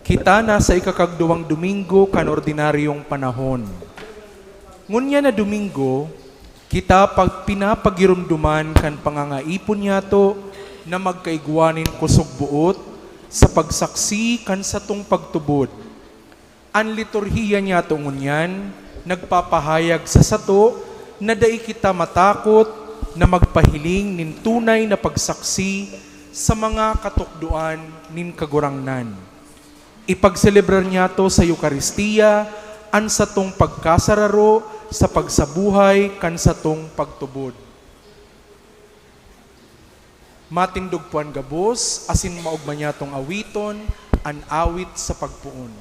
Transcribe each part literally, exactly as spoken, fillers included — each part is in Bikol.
Kita nasa ikakagduwang Domingo kan ordinaryong panahon. Ngunyan na Domingo, kita pag-, pinapagiromdoman kan pangangaipon niyato na magkaigwa nin kusog boot sa pagsaksi kan satong pagtubod. An liturhiya niyato ngunyan nagpapahayag sa sato na dai kita matakot na magpahiling nin tunay na pagsaksi sa mga katukdoan nin Kagurangnan. Ipagselebrar niyato sa Eukaristia an satong pagkasararo sa pagsabuhay kan satong pagtubod. Matindog po an gabos, asin maogma niyatong awiton an awit sa pagpoon.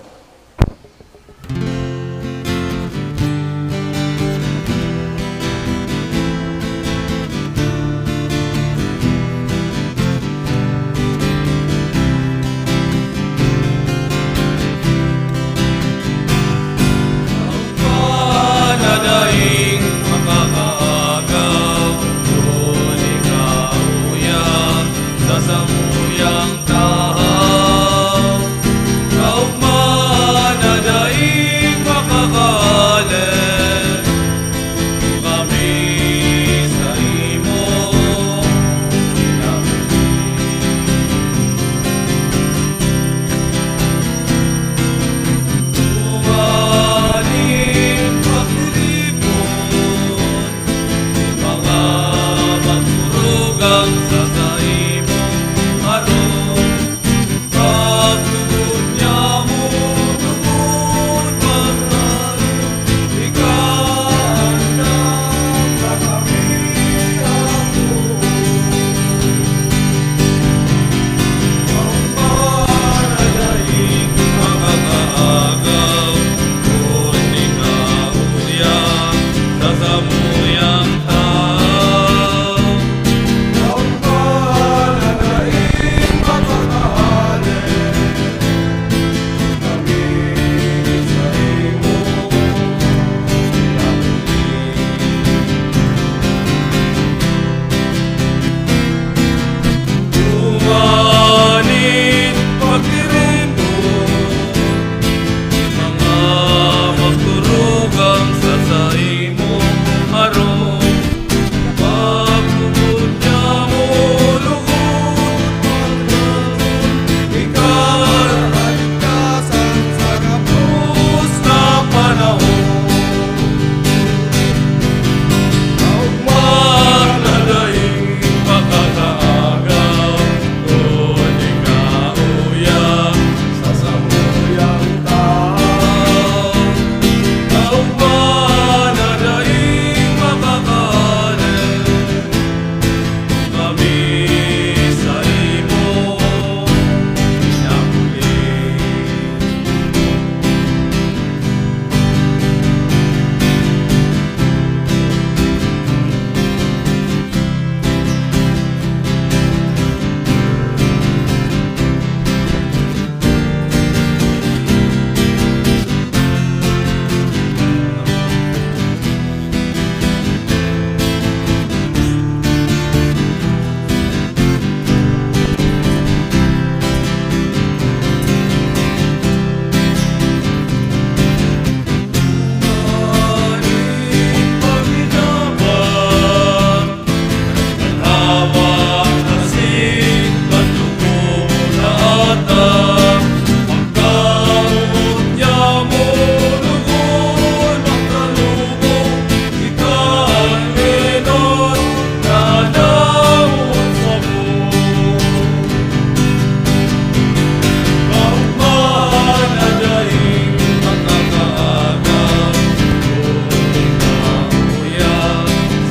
Kaogma na daing makakaagaw, kun ikaw uya sa samuyang tahaw. Kaogma na daing makakaale kami saimo. Tumaning pagtiripon, mga magturugang sa saimong harong. Pagtubod niya mo, lugod magtanom, ikaw ang nagkakami ako. Ang manadaing makakaagaw, kun ikaw uya sa samuyang tahaw. Mga magturugang sa saimong harong. Pagtubod niya mo, lugod magtanom, ikaw ang kaligtasan sa gabos na panahon. Kaogma na daing makakaagaw, kun ikaw uya sa samuyang tahaw. Kaogma na daing makakaale kami saimo, pinapuli.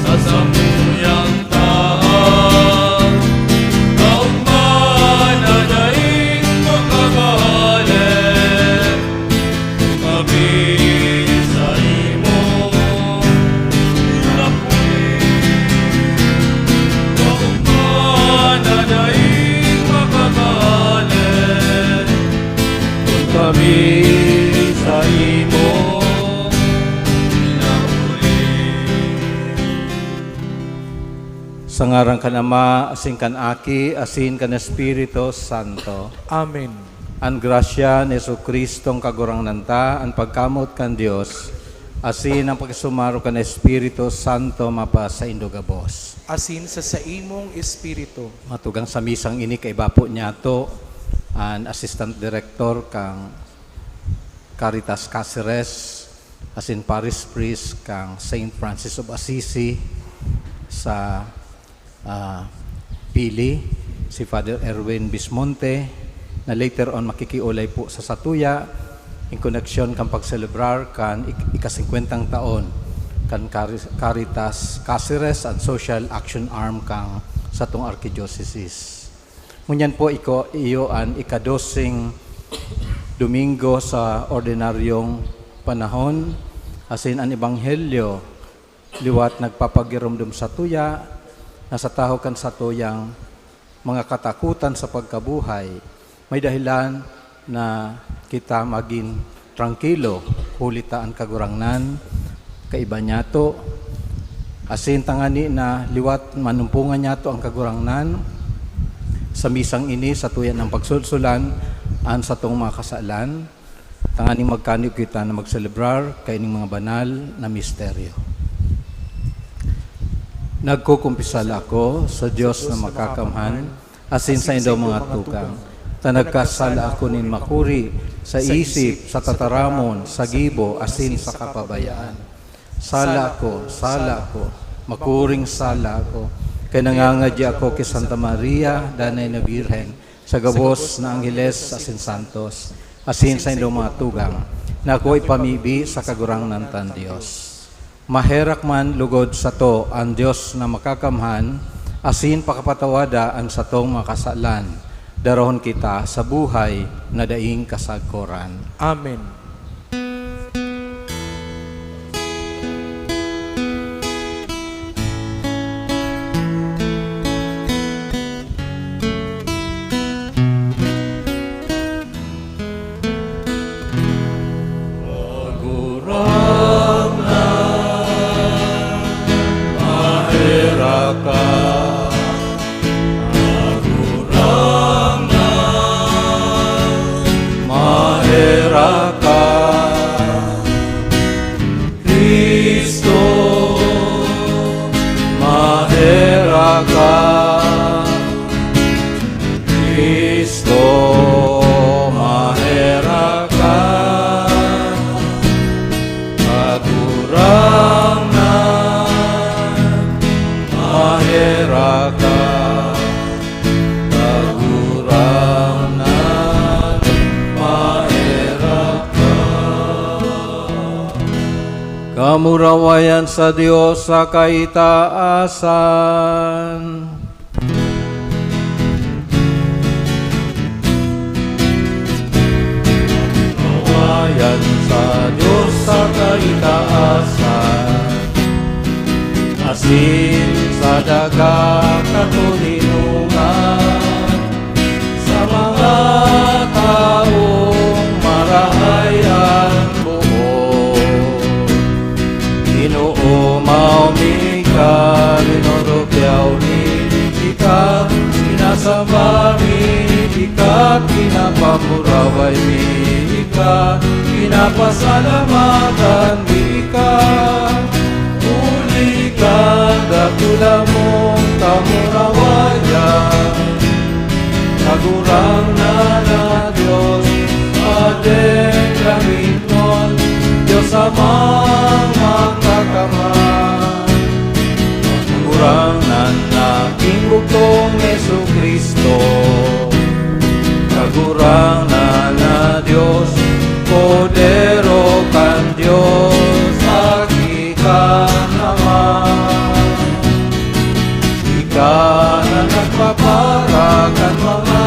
Sa samuyang tahaw, kaogma na daing makakaale kami saimo, pinapuli. Kaogma na daing makakaale kami saimo, pinapuli. Sa ngaran kan Ama, asin kan Aki, asin kan Espiritu Santo. Amen. An grasya ni Jesu-Cristong Kagurangnan ta, an pagkamoot kan Dios, asin an pakisumaro kan Espiritu Santo mapasaindo gabos. Asin sa saimong espiritu. Matugang sa misang ini, kaiba po niyato an Assistant Director kan Caritas Caceres, asin Parish Priest kan Saint Francis of Assisi sa, ah, Pili, si Father Erwin Bismonte, na later on makikiolay po sa satuya, in koneksyon kan pagselebrar kan ik-, ika-singkwentang taon kan Cari-, Caritas Caceres, an social action arm kan satong archidioceses. Ngunyan po, iko, iyo an ikadoseng Domingo sa ordinaryong panahon, asin an Ebanghelyo liwat nagpapagiromdom satuya na sa tahaw kan satuyang mga katakotan sa pagkabuhay, may dahilan na kita magin trangkilo, huli ta an Kagurangnan kaiba niyato. Asin tangani na liwat manumpongan niyato an Kagurangnan, sa misang ini, satuya nang pagsulsulan an satong mga kasalan, tanganing magkaniyo kita na magselebrar kaining mga banal na misteryo. Nagkukumpisal ako sa Dios na makakamhan, asin sa indong mga tugang, ta nagkasala ako nin makuri sa isip, sa tataramon, sa gibo, asin sa kapabayaan. Sala ako, sala ako, makuring sala ako, kaya nangangadya ako ki Santa Maria, Danay na Birhen, sa gabos na angheles asin santos, asin sa indong mga tugang, na ako ipamibi sa Kagurangnan tang Dios. Maherak man lugod sato an Dios na makakamhan, asin pakapatawada an satong mga kasalan, darahon kita sa buhay na daing kasagkoran. Amen. Kagurangnan, maherak ka. Kagurangnan, maherak ka. Cristo, maherak ka. Cristo, maherak ka. Kagurangnan, maherak ka. Kagurangnan, maherak ka. Kamurawayan sa Dios sa kaitaasan. Kamurawayan sa Dios sa kaitaasan. Asin sa daga katoninongan, sa mga tawong marahay an buot. Ginoo, maumi ka, rinorokyaw mi ika, sinasamba mi ika, pinapamuraway mi ika, pinapasalamatan mi ika. Huli kan dakula mong kamurawayan, Kagurangnan na Dios, Padre kan langitnon, Dios Amang Makakamhan, Kagurangnan na king bugtong Jesu-Cristo, Kagurangnan na Dios, Kordero kan Dios, Aki kan Ama. Ika na nagpapara kan mga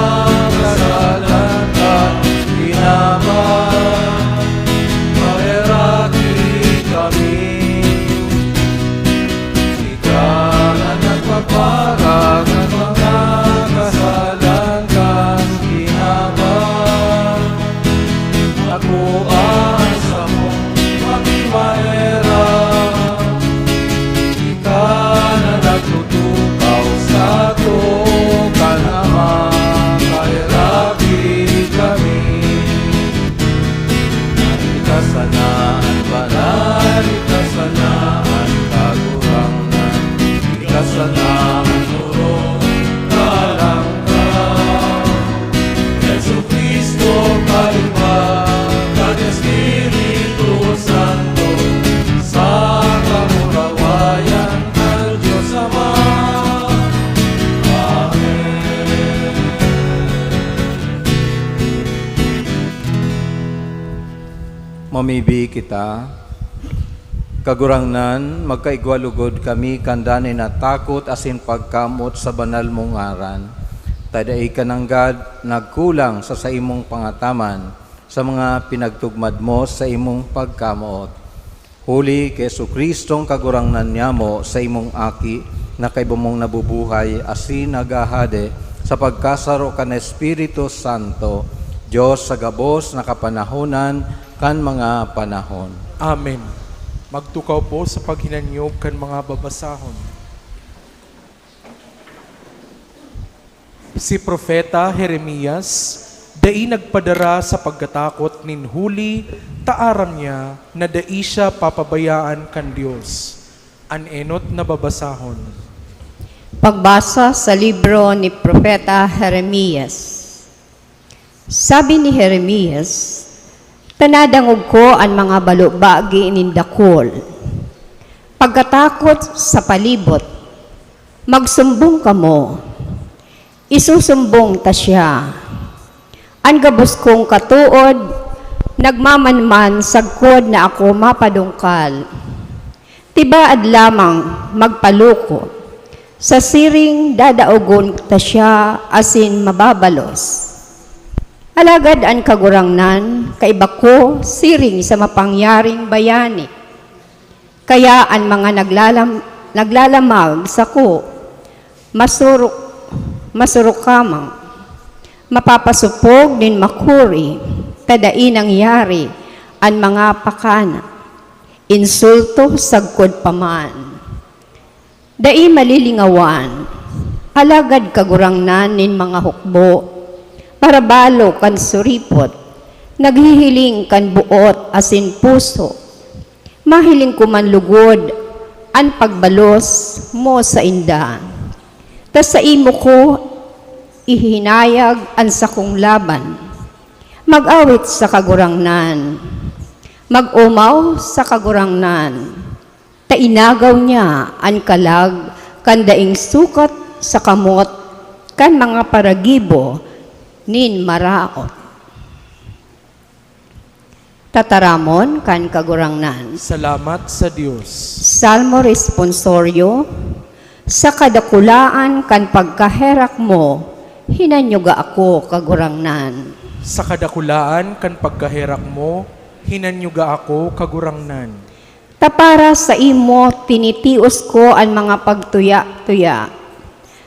Mamibi kita. Kagurangnan, magkaigwa lugod kami kan danay na takot asin pagkamot sa banal mong ngaran. Ta dai ka nanggad nagkulang sa saimong pangataman sa mga pinagtugmad mo sa imong pagkamoot. Huli ki Jesu-Cristong Kagurangnan niamo, sa imong Aki, na kaiba mong nabubuhay asin naghahade sa pagkasaro kan Espiritu Santo, Dios sa gabos na kapanahonan kan mga panahon. Amen. Magtukaw po sa paghinanyog kan mga babasahon. Si Propeta Jeremias dai nagpadara sa pagkatakot nin huli ta aram niya na dai siya papabayaan kan Dios. An enot na babasahon. Pagbasa sa libro ni Propeta Jeremias. Sabi ni Jeremias, "Ta nadangog ko an mga balobagi nin dakul. Pagkatakot sa palibot, magsumbong kamo. Isusumbong ta siya. An gabos kong katood nagmamanman sagkod na ako mapadungkal. Tibaad lamang magpaloko. Sa siring dadaogon ta siya asin mababalos. Alagad an Kagurangnan kaiba ko siring sa mapangyaring bayani. Kaya an mga naglalam-, naglalamag sako, masurok, masurukamang, mapapasopog nin makuri, ta dai nangyari an mga pakana. Insulto sagkod pa man. Dai malilingawan, alagad kagurangnan nin mga hukbo, parabalo kan suripot, naghihiling kan boot asin puso. Mahiling ko man lugod an pagbalos mo sainda, ta saimo ko ihinayag an sakong laban. Mag-awit sa Kagurangnan, mag-omaw sa Kagurangnan, ta inagaw niya an kalag kan daing sukat sa kamot kan mga paragibo nin maraot. Tataramon kan Kagurangnan. Salamat sa Dios. Salmo Responsorio. Sa kadakulaan kan pagkaherak mo, hinanyuga ako, Kagurangnan. Sa kadakulaan kan pagkaherak mo, hinanyuga ako, Kagurangnan. Ta para saimo tinitios ko an mga pagtuya-tuya.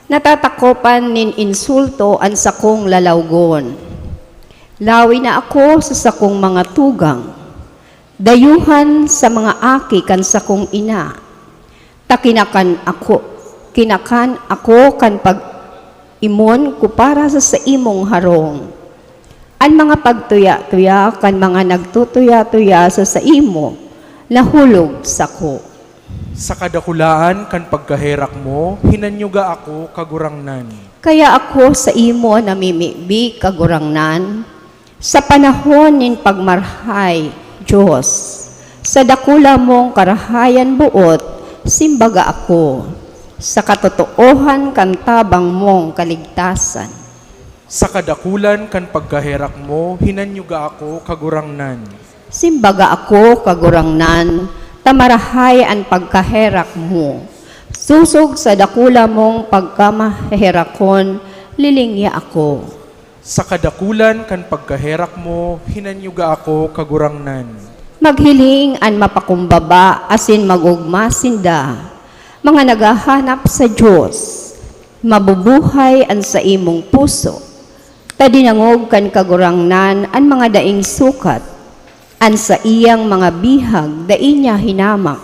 Natatakopan nin insulto an sakong lalawgon. Lawi na ako sa sakong mga tugang. Dayuhan sa mga aki kan sakong ina. Ta kinakan ako, kinakan ako kan pag-imon ko para sa saimong harong. An mga pagtuya-tuya kan mga nagtutuya-tuya sa saimo, nahulog sako. Sa kadakulaan kan pagkaherak mo, hinanyuga ako, Kagurangnan. Kaya ako saimo namimibi, Kagurangnan, sa panahon nin pagmarahay, Dios. Sa dakula mong karahayan boot, simbaga ako, sa katotoohan kan tabang mong kaligtasan. Sa kadakulan kan pagkaherak mo, hinanyuga ako, Kagurangnan. Simbaga ako, Kagurangnan, ta marahay an pagkaherak mo. Sosog sa dakula mong pagkamaherakon, lilingya ako. Sa kadakulan kan pagkaherak mo, hinanyuga ako, Kagurangnan. Maghiling an mapakumbaba asin mag-ogma sinda, mga naghahanap sa Dios. Mabubuhay an saimong puso, ta dinangog kan Kagurangnan an mga daing sukat. An saiyang mga bihag dai niya hinamak.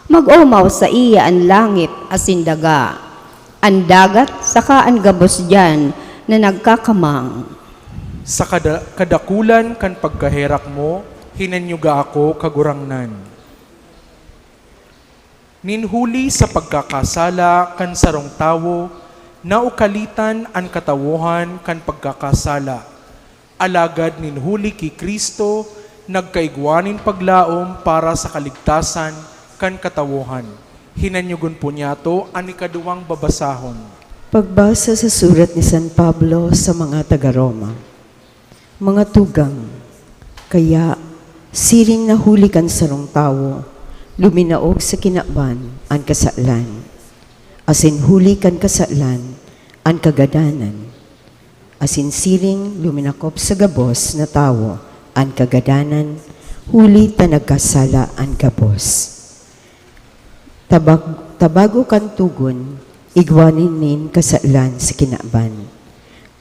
Mag-omaw saiya an langit asin daga, an dagat saka an gabos diyan na nagkakamang. Sa kada-, kadakulan kan pagkaherak mo, hinanyuga ako, Kagurangnan. Nin huli sa pagkakasala kan sarong tawo, naukalitan an katawohan kan pagkakasala. Alagad nin huli ki Cristo, nagkaigwa nin paglaom para sa kaligtasan kan katawohan. Hinanyogon po niyato an ikaduwang babasahon. Pagbasa sa surat ni San Pablo sa mga taga-Roma. Mga tugang, kaya, Siring na huli kan sarong tawo, luminaog sa kinaban an kasalan, asin huli kan kasalan, an kagadanan. Asin siring luminakop sa gabos na tawo an kagadanan, huli ta nagkasala an gabos. Tabag-, tabago kan togon, igwa nin kasalan sa kinaban.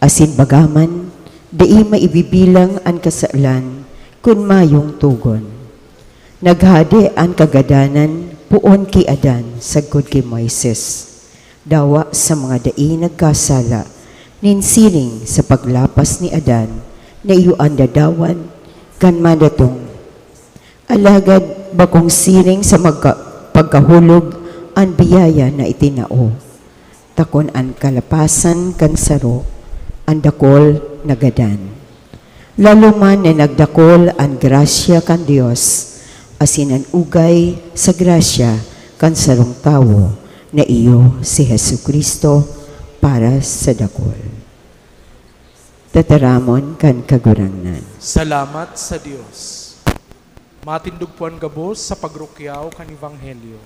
Asin bagaman, dai maibibilang an kasalan kun mayong togon. Naghade an kagadanan poon ki Adan sagkod ki Moises, dawa sa mga dai nagkasala, nin siring sa paglapas ni Adan na iyo an dadawan kan madatong. Alagad bakong siring sa magka-, pagkahulog an biyaya na itinao, takon an kalapasan kan saro, an dakol nagadan. Lalo man na nagdakol an grasya kan Dios, asin an ugay sa grasya kan sarong tawo na iyo si Jesu-Cristo para sa dakol. Tataramon kan Kagurangnan. Salamat sa Dios. Matindog po an gabos sa pagrukyaw kan Ebanghelyo.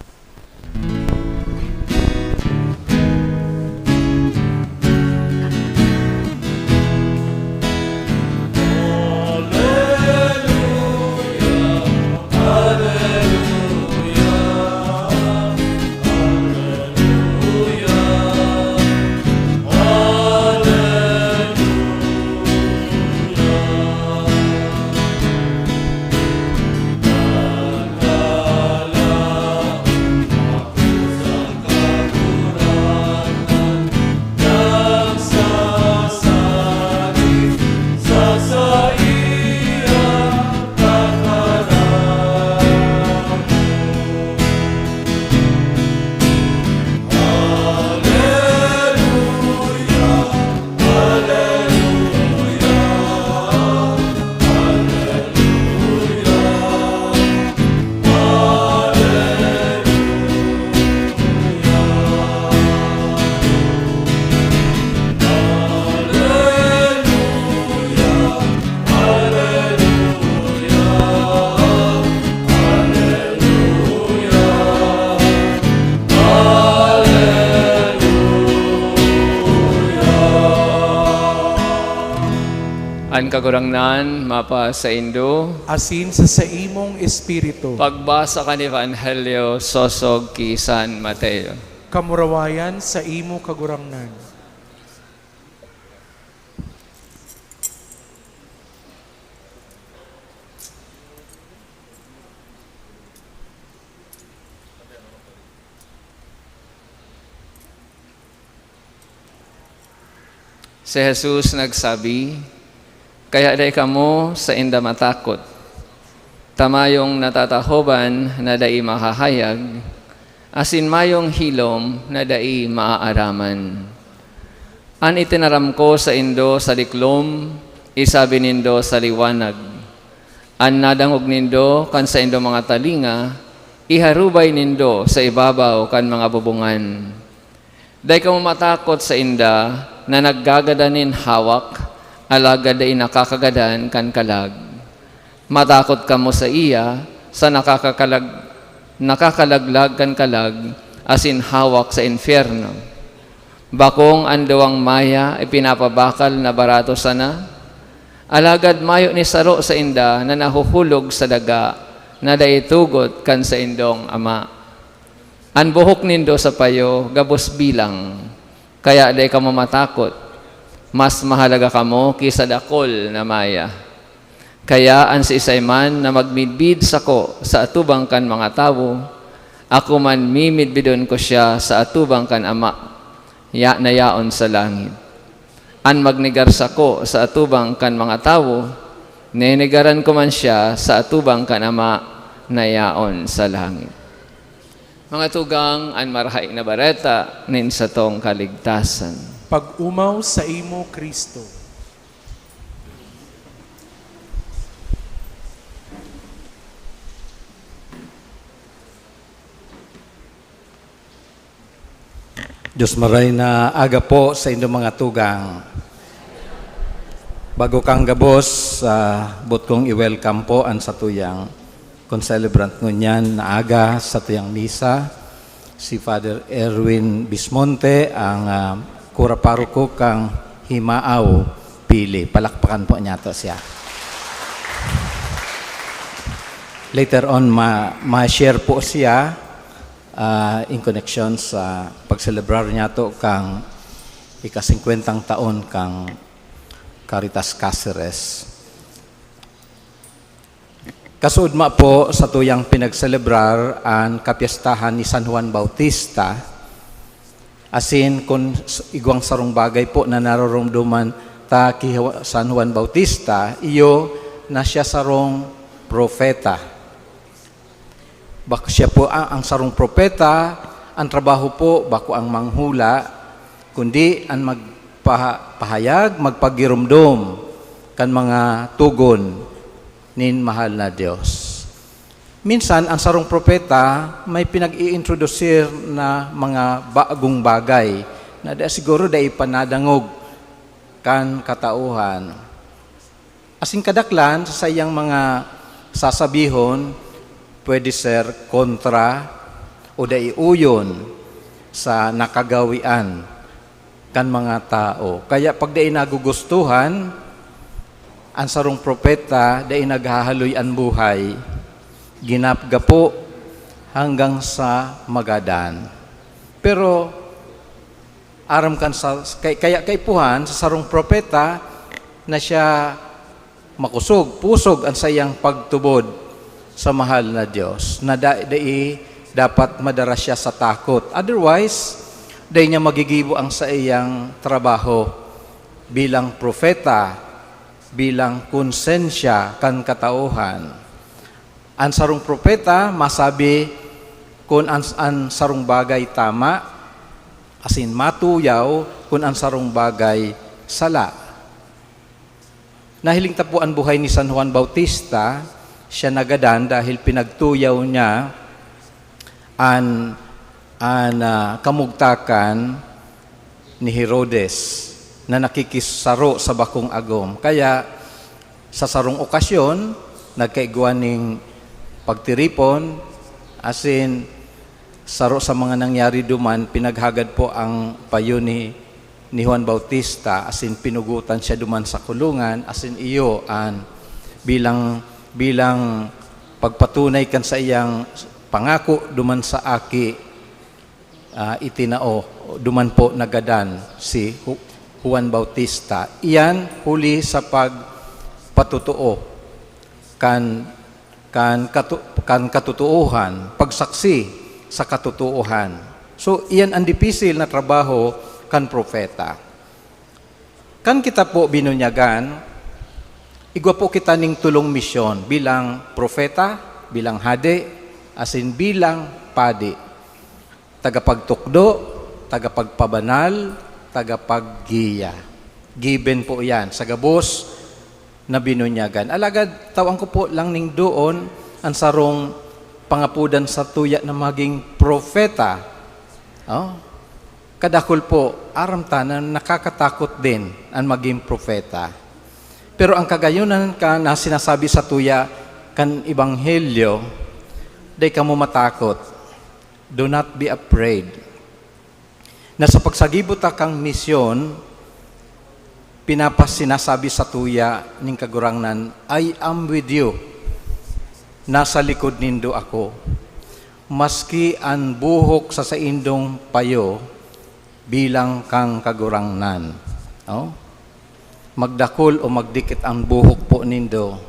An Kagurangnan mapasaindo. Asin sa saimong espiritu. Pagbasa kan Ebanghelyo sosog ki San Mateo. Kamurawayan sa imo, Kagurangnan. Si Jesus nagsabi, "Kaya dai kamo sainda matakot, ta mayong natatahoban na dai mahahayag, asin mayong hilom na dai maaaraman. An itinaram ko saindo sa diklom, isabi nindo sa liwanag. An nadangog nindo kan saindong mga talinga, iharubay nindo sa ibabaw kan mga bubungan. Dai kamo matakot sainda na naggagadan nin hawak, alagad dai nakakagadan kan kalag. Matakot kamo saiya sa nakakakalag-, nakakalaglag kan kalag asin hawak sa impyerno. Bakong an duwang maya ipinapabakal na barato sana? Alagad mayo ni saro sainda na nahuhulog sa daga na dai tugot kan saindong Ama. An buhok nindo sa payo gabos bilang, kaya dai kamo matakot. Mas mahalaga kamo ki sa dakul na maya. Kaya an siisay man na magmidbid sako sa atubang kan mga tawo, ako man mimidbidon ko siya sa atubang kan Ama, ya-, na yaon sa langit. An magnegar sako sa atubang kan mga tawo, nenegaran ko man siya sa atubang kan Ama na yaon sa langit." Mga tugang, an Marahay na Bareta nin satong kaligtasan. Pag-omaw saimo, Cristo. Dios maray na aga po sa inyong mga tugang. Bago kan gabos, ah, boot kong i-welcome po an satuyang concelebrant ngunyan na aga sa satuyang misa, si Father Erwin Bismonte, ang, ah, kura paroko kan Himaaw, Pili. Palakpakan po niyato siya. Later on, ma-, ma-share po siya, ah, in connection sa pagselebrar niyato kan ika-singkwentang taon kan Caritas Caceres. Kasuodma po, satuyang pinagselebrar an kapyestahan ni San Juan Bautista, asin kun s-, igwang sarong bagay po na naroromdoman ta ki Ju-, San Juan Bautista, iyo na siya sarong propeta. Bak-, siya po a-, ang sarong propeta, ang trabaho po bako ang manghula, kundi an magpaha-, pahayag, magpagiromdom kan mga togon nin mahal na Dios. Minsan, ang sarong propeta may pinag-iintrodusir na mga bagong bagay na da-, siguro dai pa nadangog kan katauhan. Asin kadaklan sa saiyang mga sasabihon, pwede ser kontra o dai uyon sa nakagawian kan mga tawo. Kaya pag dai nagugustuhan, an sarong propeta dai naghahaloy an buhay, ginapgapo hanggang sa magadan. Pero aram kan sa, kay-, kaya kaipuhan sa sarong propeta na siya makosog, pusog an saiyang pagtubod sa mahal na Dios, na da-, dai dapat madara siya sa takot. Otherwise, dai niya magigibo ang saiyang trabaho bilang propeta, bilang konsensya kan katauhan. An sarong propeta masabi kun an, an sarong bagay tama, asin matuyaw kun an sarong bagay sala. Nahiling ta po an buhay ni San Juan Bautista, siya nagadan dahil pinagtuyaw niya an, an, ah, kamugtakan ni Herodes na nakikisaro sa bakong agom. Kaya, sa sarong okasyon, nagkaigwa nin pagtiripon, asin saro sa mga nangyari duman, pinaghagad po ang payo ni, ni Juan Bautista, asin pinugotan siya duman sa kulungan, asin iyo an bilang, bilang pagpatunay kan saiyang pangako duman sa aki, ah, itinao, duman po nagadan si Ju-, Juan Bautista. Iyan huli sa pagpatotoo kan, kan katu-, kan katotoohan, pagsaksi sa katotoohan. So, iyan an dipisil na trabaho kan propeta. Kan kita po binunyagan, igwa po kita ning tolong misyon bilang propeta, bilang hade, asin bilang padi. Tagapagtukdo, tagapagpabanal, tagapaggiya. Given po iyan sa gabos na binunyagan. Alagad, tawan ko po lang ning doon an sarong pangapodan sa tuya na maging propeta. Oh? Kadakul po, aram ta na nakakatakot din an maging propeta. Pero ang kagayonan ka na sinasabi sa tuya kan Ebanghelyo, dai kamo matakot. Do not be afraid. Na sa pagsagibo ta kan misyon, pinapas-, sinasabi sa tuya nin Kagurangnan, "I am with you. Nasa likod nindo ako. Maski an buhok sa saindong payo, bilang kan Kagurangnan." Oh? Magdakul o magdikit ang buhok po nindo.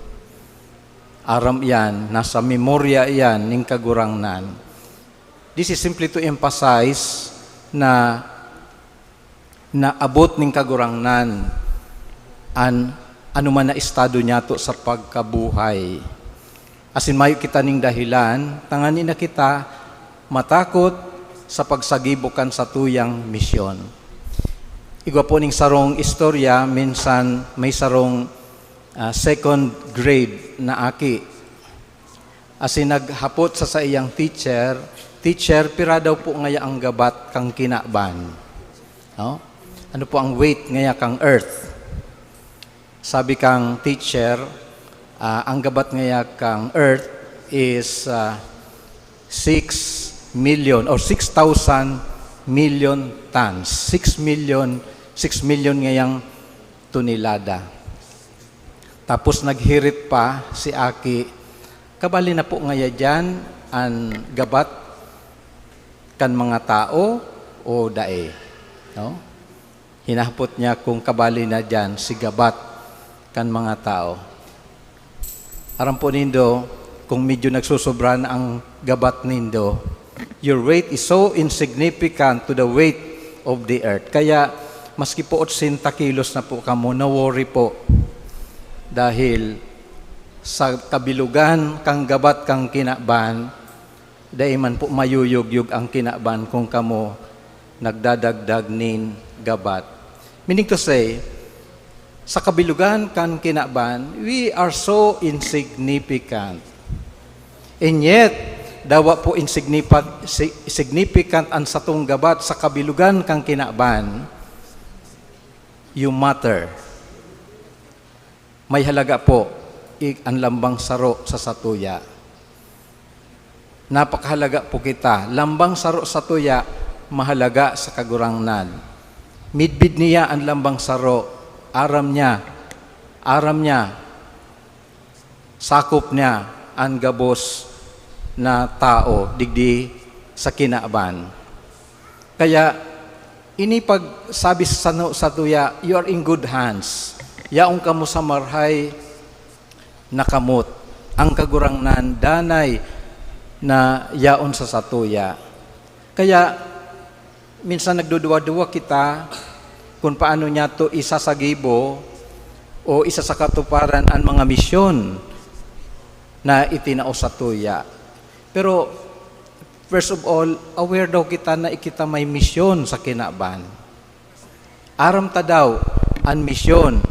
Aram iyan, nasa memorya iyan nin Kagurangnan. This is simply to emphasize na naabot nin Kagurangnan an anoman na estado niyato sa pagkabuhay. Asin mayo kita ning dahilan, tangani na kita matakot sa pagsagibo kan satuyang misyon. Igwa po ning sarong istorya, minsan may sarong, ah, second grade na aki. Asin naghapot sa saiyang teacher, "Teacher, pira daw po ngaya ang gabat kan kinaban? No? Ano po ang weight ngaya kan earth?" Sabi kang teacher, ah, ang gabat ngaya kang Earth is, ah, six million or six thousand million tons. Six million, six million ngayang tonelada. Tapos naghirit pa si Aki, "Kabali na po ngaya diyan an gabat kan mga tao o dai?" No? Hinahapot niya kung kabali na diyan si gabat kan mga tao. Aram po nindo, kung medyo nagsusobra na ang gabat nindo, your weight is so insignificant to the weight of the earth. Kaya, maski po otsenta kilos na po kamo, na-worry po. Dahil sa kabilugan kang gabat kang kinaban, dai man po mayuyugyog ang kinaban kung kamo nagdadagdag nin gabat. Meaning to say, sa kabilugan kan kinaban, we are so insignificant. And yet, dawa po insignipa-, si-, significant an satong gabat sa kabilugan kan kinaban, you matter. May halaga po i-, an lambang saro sa satuya. Napakahalaga po kita. Lambang saro satuya, mahalaga sa Kagurangnan. Midbid niya an lambang saro, aram niya, aram niya, sakop niya an gabos na tao digdi sa kinaban. Kaya, ini pagsabi sa sano-, satuya, "You are in good hands." Yaon kamo sa marahay na kamot. Ang Kagurangnan danay na yaon sa satuya. Kaya, minsan nagduduwa-duwa kita kung paano niya to isasagibo o isa sa katuparan an mga misyon na itinao satuya. Pero, first of all, aware daw kita na kita may misyon sa kinaban. Aram ta daw an misyon.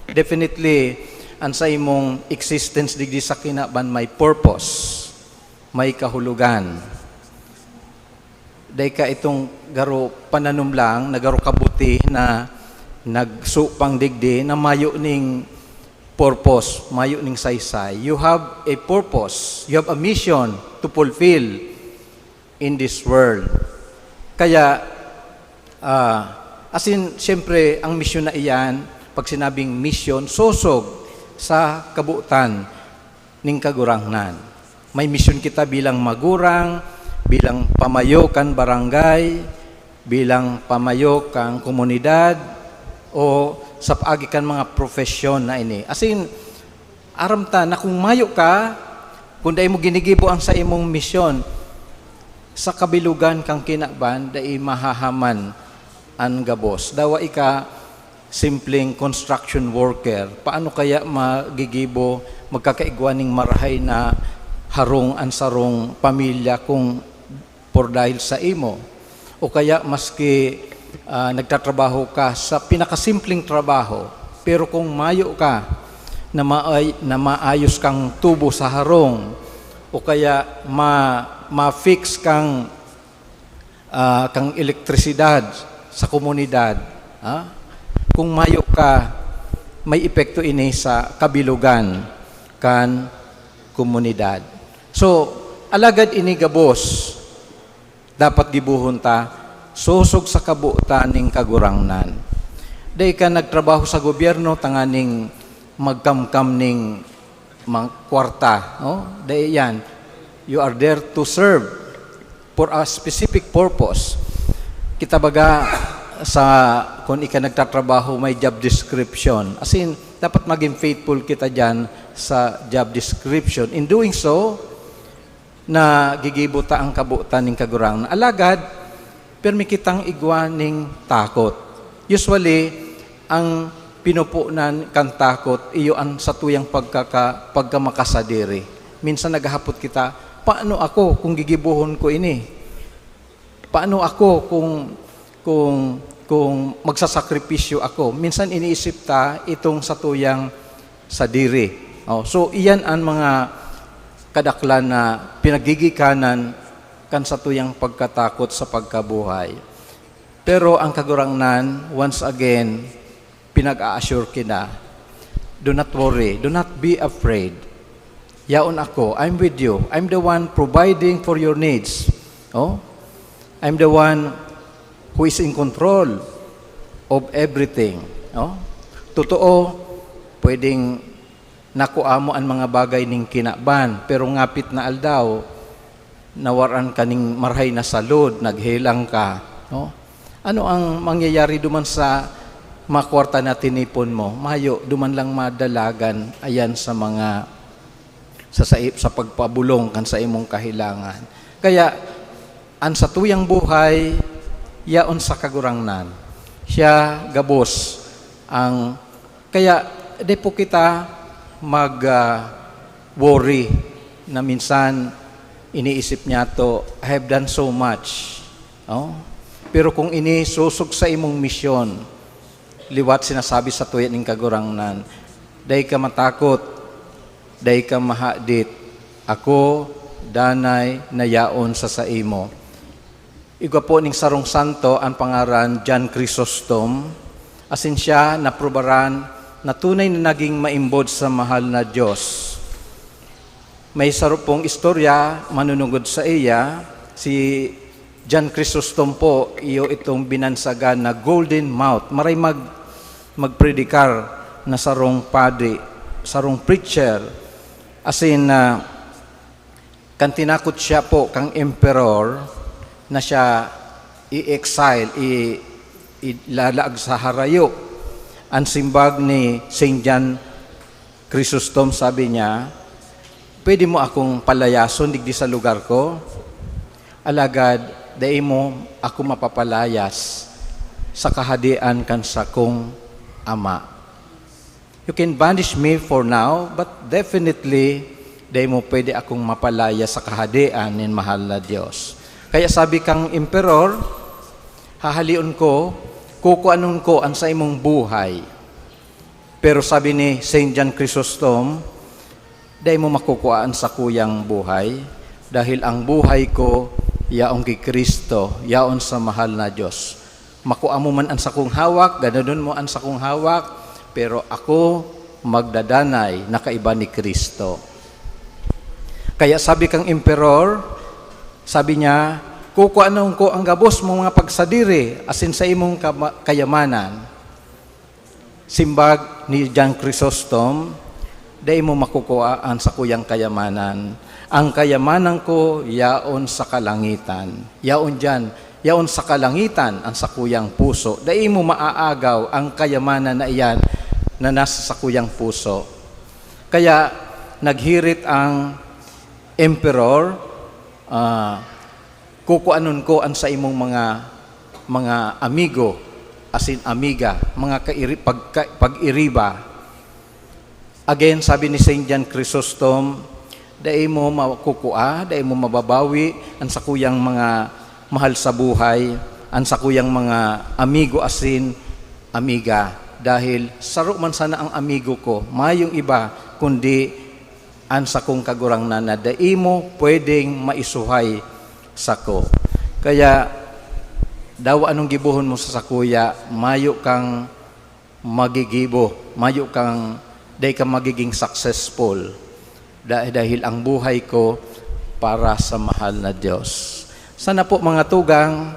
Definitely, an sa imong existence digdi sa kinaban may purpose, may kahulogan. Dai ka itong garo pananom lang, na garo kabuti na nagsupang digdi na mayo ning purpose, mayo ning saysay. You have a purpose, you have a mission to fulfill in this world. Kaya, ah, as in, siyempre, ang misyon na iyan, pag sinabing misyon, sosog sa kabutan ning Kagurangnan. May misyon kita bilang magurang, bilang pamayo kan barangay, bilang pamayo kan komunidad, o sa paagi kan mga profesyon na ini. As in, aram ta na kung mayo ka, kung dai mo ginigibo ang sa imong misyon, sa kabilugan kang kinaban, dai mahahaman an gabos. Dawa ika simpleng construction worker, paano kaya magigibo, magkakaigwa ning marahay na harong an sarong pamilya kung por dahil sa imo? O kaya maski, ah, nagtatrabaho ka sa pinakasimpleng trabaho, pero kung mayo ka na maay-, na maayos kang tubo sa harong, o kaya ma-, ma-fix kang ah, kang elektrisidad sa komunidad, ha? Kung mayo ka, may epekto ini sa kabilugan kan komunidad. So, alagad ini gabos, dapat gibohon ta, sosog sa kabotan ning Kagurangnan. Dai ka nagtrabaho sa gobyerno tanganing magkamkam ning mga kwarta, no? Dai yan. You are there to serve for a specific purpose. Kita baga sa, kung ika nagtatrabaho, may job description. As in, dapat maging faithful kita diyan sa job description. In doing so, nagigibo ta ang kabotan ning Kagurangnan. Alagad, pirmi kitang igwa ning takot. Usually, ang pinupunan kan takot, iyo an satuyang pagkaka-, pagkamakasadiri. Minsan naghahapot kita, "Paano ako kung gigibohon ko ini? Paano ako kung, kung, kung magsasakripisyo ako?" Minsan iniisip ta itong satuyang sadiri. Oh, so, iyan an mga kadaklan na pinagigikanan kan satuyang pagkatakot sa pagkabuhay. Pero ang Kagurangnan, once again, pinag-a-assure kita, Do not worry. Do not be afraid. Yaon ako. I'm with you. I'm the one providing for your needs. Oh? I'm the one who is in control of everything. Oh? Totoo, pwedeng nakua mo an mga bagay ning kinaban, pero ngapit na aldaw, nawaran ka ning marahay na salud, naghelang ka, no? Ano ang mangyayari duman sa mga kwarta na tinipon mo? Mayo, duman lang madalagan, ayan, sa mga, sa, sa, sa pagpabolong kan sa imong kahelangan. Kaya, an satuyang buhay, yaon sa Kagurangnan. Siya gabos ang, kaya, di po kita mag, ah, worry na minsan iniisip niya to, "I have done so much." Oh? Pero kung ini susog sa imong misyon, liwat sinasabi sa tuya ning Kagurangnan, "Dai ka matakot, dai ka mahadit, ako danay na yaon sa saimo." Igwa po ning sarong santo an pangaran John Chrysostom, asin siya naprubaran na tunay na naging maimbod sa mahal na Dios. May saro pong istorya manunungod saiya. Si John Chrysostom po, iyo itong binansagan na golden mouth. Maray mag-, magpredikar na sarong padi, sarong preacher. Asin, ah, kan tinakot siya po kang emperor na siya i-exile, i-, ilalaag sa harayo. An simbag ni Saint John Chrysostom, sabi niya, "Pwede mo akong palayason digdi sa lugar ko, alagad dai mo ako mapapalayas sa kahadean kan sakong Ama. You can banish me for now, but definitely, dai mo pwede akong mapalayas sa kahadean nin mahal na Dios." Kaya sabi kang emperor, "Hahaleon ko, kukuanon ko an saimong buhay." Pero sabi ni Saint John Chrysostom, "Dai mo makukua an sakuyang buhay, dahil ang buhay ko yaon ki Cristo, yaon sa mahal na Dios. Makua mo man an sakong hawak, ganodon mo an sakong hawak, pero ako magdadanay na kaiba ni Cristo." Kaya sabi kang emperor, sabi niya, "Kukuanon ko an gabos mong mga pagsadiri asin sa imong kama-, kayamanan." Simbag ni John Chrysostom, "Dai mo makukua an sakuyang kayamanan. Ang kayamanan ko yaon sa kalangitan." Yaon diyan, yaon sa kalangitan an sakuyang puso. Dai mo maaagaw ang kayamanan na iyan na nasa sakuyang puso. Kaya naghirit ang emperor, ah, "Kukuanon ko an saimong mga, mga amigo, asin amiga, mga kairi-, pagka-, pag-iriba." Again, sabi ni Saint John Chrysostom, "Dai mo makukua, dai mo mababawi an sakuyang mga mahal sa buhay, an sakuyang mga amigo asin amiga, dahil saro man sana ang amigo ko, mayong iba, kundi an sakong Kagurangnan na dai mo pwedeng maisuhay sako." Kaya, dawa anong gibohon mo sa sakuya, mayo kang magigibo, mayo kang, dai ka magiging successful. Da-, dahil ang buhay ko para sa mahal na Diyos. Sana po, mga tugang,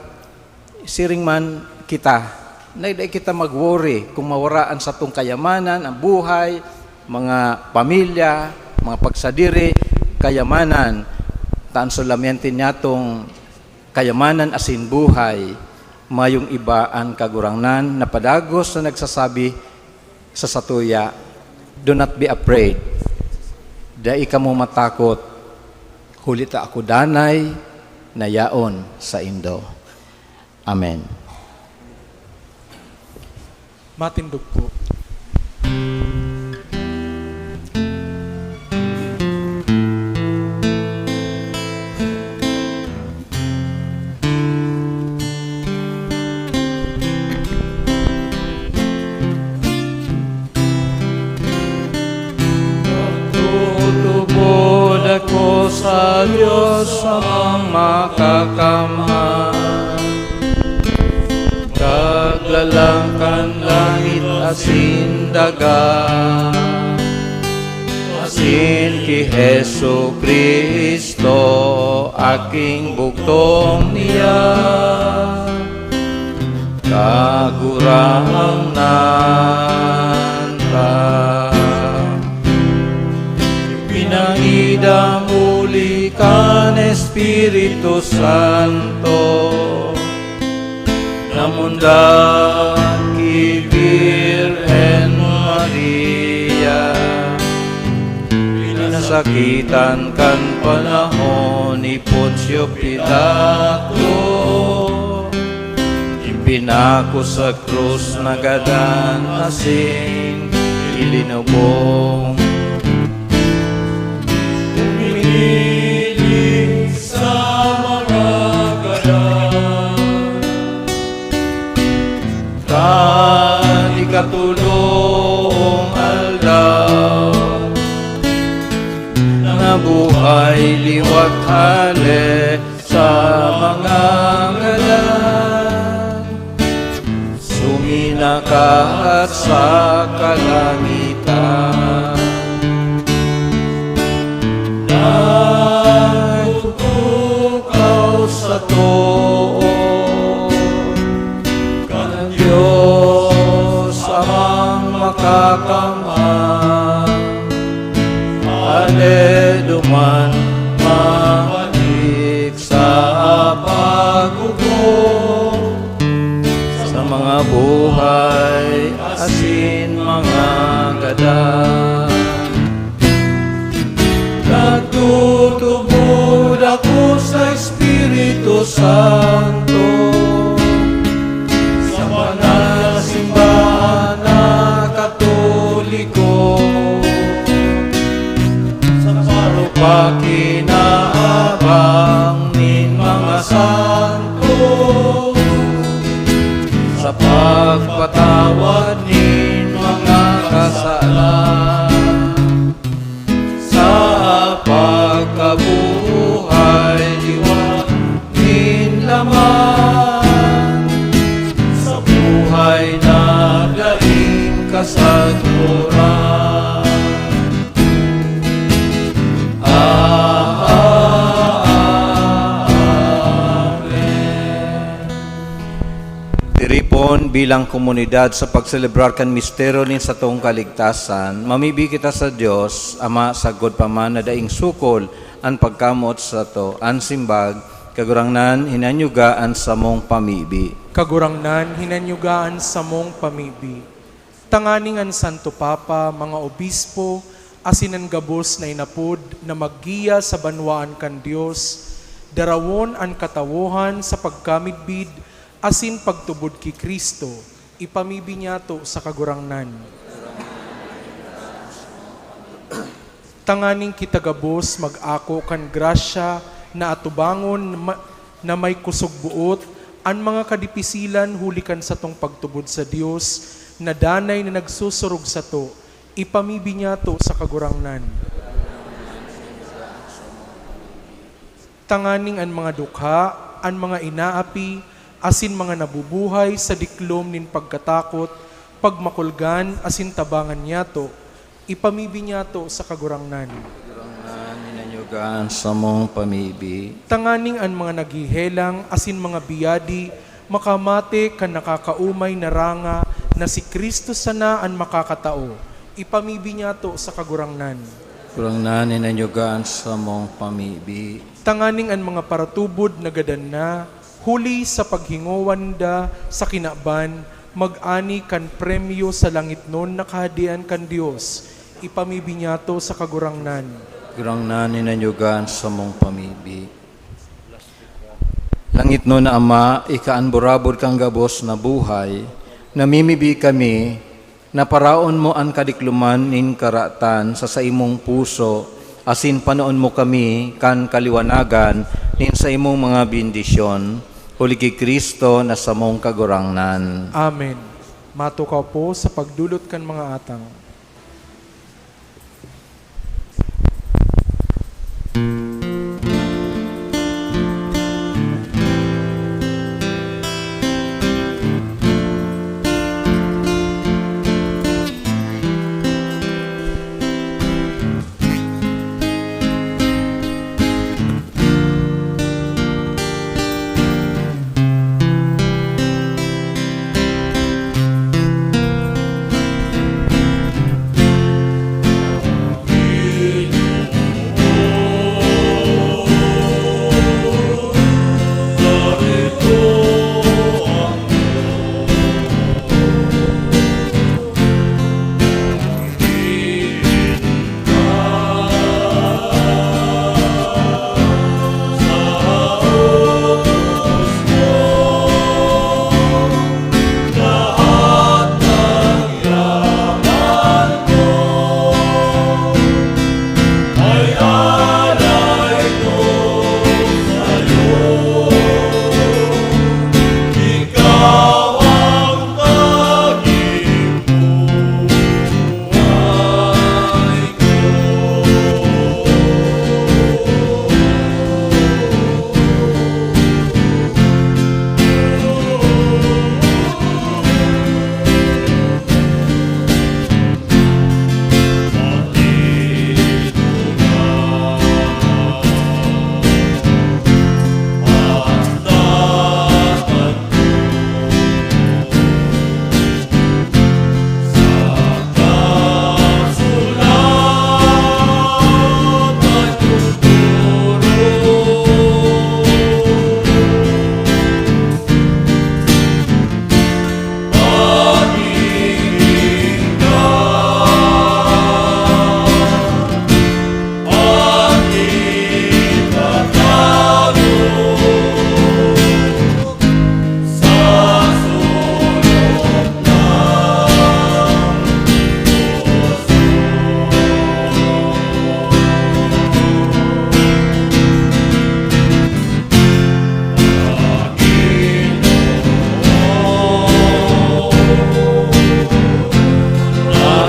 siring man kita, na dai kita mag-worry kung mawara an satong kayamanan, ang buhay, mga pamilya, mga pagsadiri, kayamanan. Ta an solamente niyatong kayamanan asin buhay, mayong iba an Kagurangnan na padagos na nagsasabi sa satuya, "Do not be afraid. Dai kamo matakot, huli ta ako danay na yaon saindo." Amen. Matindog po. Magtutubod ako sa Dios, Amang Makakamhan, Kaglalang kan langit asin daga. Nin ki Jesu-Cristo, aking bugtong niya, Kagurangnan ta. Pinangidam huli kan Espiritu Santo, namundag ki Birhen Maria, pinasakitan kan panahon ni Poncio Pilato, ipinako sa krus, nagadan asin ilinubong. Humiling sa mga gadan, kan ikatolong aldaw, nabuhay liwat hale sa mga gadan, suminakat sa kalangitan. Nagtutukaw sa too kan Dios Amang Makakamhan, ale duman mabalik sa paghukom sa mga buhay asin mga gadan. Nagtutubod ako sa Espiritu Santo, sa banal na simbahan na Katoliko, sa parupakinabang nin mga santo, sa pagpatawad nin mga kasalan, sa pagkabuhay liwat nin laman, sa buhay na daing kasaguran. Amen. Tiripon bilang komunidad sa pagselebrar kan misteryo nin satong kaligtasan, mamibi kita sa Dios, Ama sagkod pa man na daing sukol an pagkamoot sato. An simbag, Kagurangnan, hinanyuga an samong pamibi. Kagurangnan, hinanyuga an samong pamibi. Tanganing an Santo Papa, mga obispo, asin an gabos na inapod na maggiya sa banwaan kan Dios, darawon an katawohan sa pagkamidbid asin pagtubod ki Cristo, ipamibi niyato sa Kagurangnan. Tanganing kita gabos mag-ako kan grasya na atubangon ma-, na may kusog boot an mga kadipisilan huli kan satong pagtubod sa Dios na danay na nagsusurog sato, ipamibi niyato sa Kagurangnan. Tanganing an mga dukha, an mga inaapi, asin mga nabubuhay sa diklom nin pagkatakot, pagmakulgan asin tabangan niyato, ipamibi niyato sa Kagurangnan. Kagurangnan, hinanyuga an samong pamibi. Tanganing an mga naghehelang asin mga biyadi makamate kan nakakaomay na ranga na si Cristo sana an makakatao, ipamibi niyato sa Kagurangnan. Kagurangnan, hinanyuga an samong pamibi. Tanganing an mga paratubod na gadan na, huli sa paghingowa ninda sa kinaban, mag-ani kan premyo sa langitnon na Kahadean kan Dios, ipamibi niyato sa Kagurangnan. Kagurangnan, hinanyuga an samong pamibi. Langitnon na Ama, ika an burabod kan gabos na buhay, namimibi kami na paraon mo an kadikloman nin karatan sa saimong puso, asin panoon mo kami kan kaliwanagan nin saimong mga bendisyon, huli ki Cristo na samong Kagurangnan. Amen. Matukaw po sa pagdulot kan mga atang.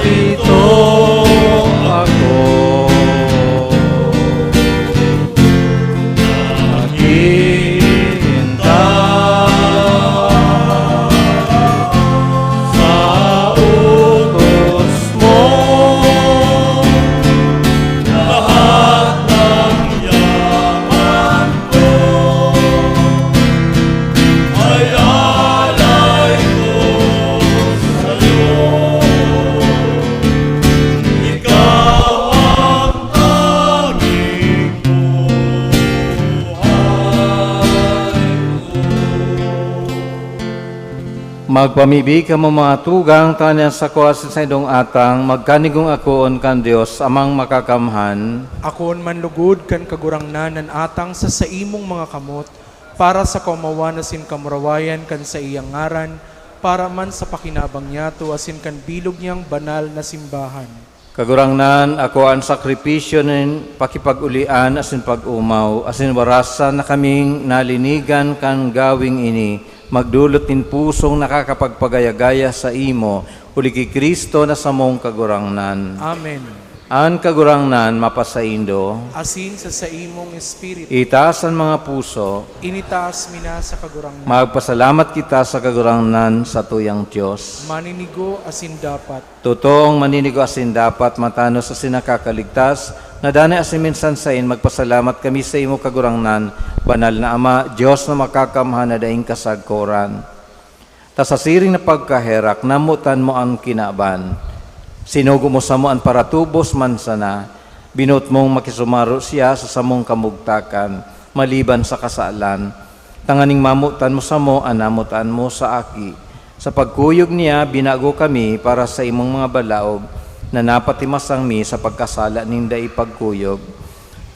Ito ako, naghihintay sa utos mo. Lahat ng yaman ko ay alay ko sa'yo. Ikaw ang tanging buhay ko. Magpamibi kamo, mga tugang, tanganing an sako asin saindong atang magkanigong akoon kan Dios Amang Makakamhan. Akoon man lugod kan Kagurangnan an atang sa saimong mga kamot, para sa kaomawan asin kamurawayan kan saiyang ngaran, para man sa pakinabang niyato asin kan bilog niyang banal na simbahan. Kagurangnan, akoa an sakripisyo nin pakipag-olian asin pag-omaw, asin warasan na kaming nalinigan kan gawing ini, magdolot nin pusong nakakapagpagaya-gaya saimo, huli ki Cristo na samong Kagurangnan. Amen. An Kagurangnan mapasaindo. Asin sa saimong espiritu. Itaas an mga puso. Initaas mi na sa Kagurangnan. Magpasalamat kita sa Kagurangnan, satuyang Dios. Maninigo asin dapat. Totoong maninigo asin dapat, matanos asin nakakaligtas, na danay asin minsan saen magpasalamat kami saimo, Kagurangnan, Banal na Ama, Dios na makakamhan na daing kasagkoran. Ta sa siring na pagkaherak, namotan mo an kinaban. Sinugo mo samo an paratubos man sana, binoot mong makisumaro siya sa samong kamugtakan, maliban sa kasalan, tanganing mamotan mo samo an namotan mo sa Aki. Sa pagkuyog niya, binago kami para sa imong mga balaog, na napatimasang mi sa pagkasala nin dai pagkuyog.